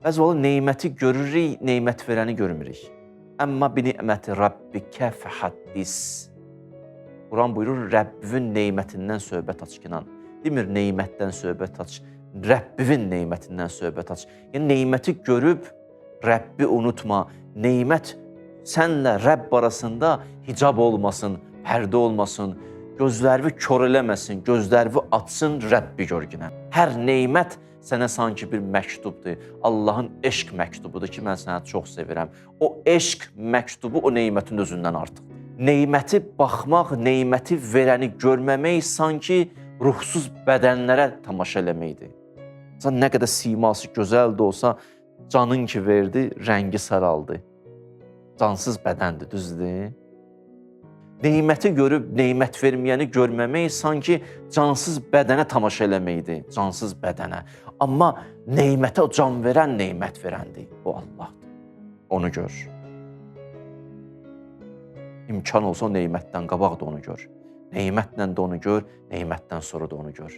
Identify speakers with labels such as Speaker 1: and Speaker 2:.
Speaker 1: Bəzi vaxt neməti görürük, nemət verəni görmürük. Əmma bi ni'məti rabbikə fəhaddis. Quran buyurur, Rəbbin nemətindən söhbət aç kinan. Demir nemətdən söhbət aç, Rəbbin nemətindən söhbət aç. Yəni neməti görüb Rəbbi unutma. Nemət sənlə Rəbb arasında hicab olmasın, pərdə olmasın, gözlərini kor eləməsin, gözlərini açsın, Rəbbi görgünə. Hər nemət sənə sanki bir məktubdur. Allahın eşq məktubudur ki, mən səni çox sevirəm. O eşq məktubu o nemətin özündən artıqdır. Neməti baxmaq, neməti verəni görməmək sanki ruhsuz bədənlərə tamaşa eləməkdir. Sən nə qədər siması gözəl də olsa, canın ki verdi, rəngi saraldı. Cansız bədəndir, düzdür? Neməti görüb nemət verməyəni görməmək sanki cansız bədənə tamaşa eləməkdir, cansız bədənə. Amma nemətə o can verən nemət verəndir. O Allahdır. Onu gör. İmkan olsa o nemətdən qabaq da onu gör. Nemətlə də onu gör, nemətdən sonra da onu gör.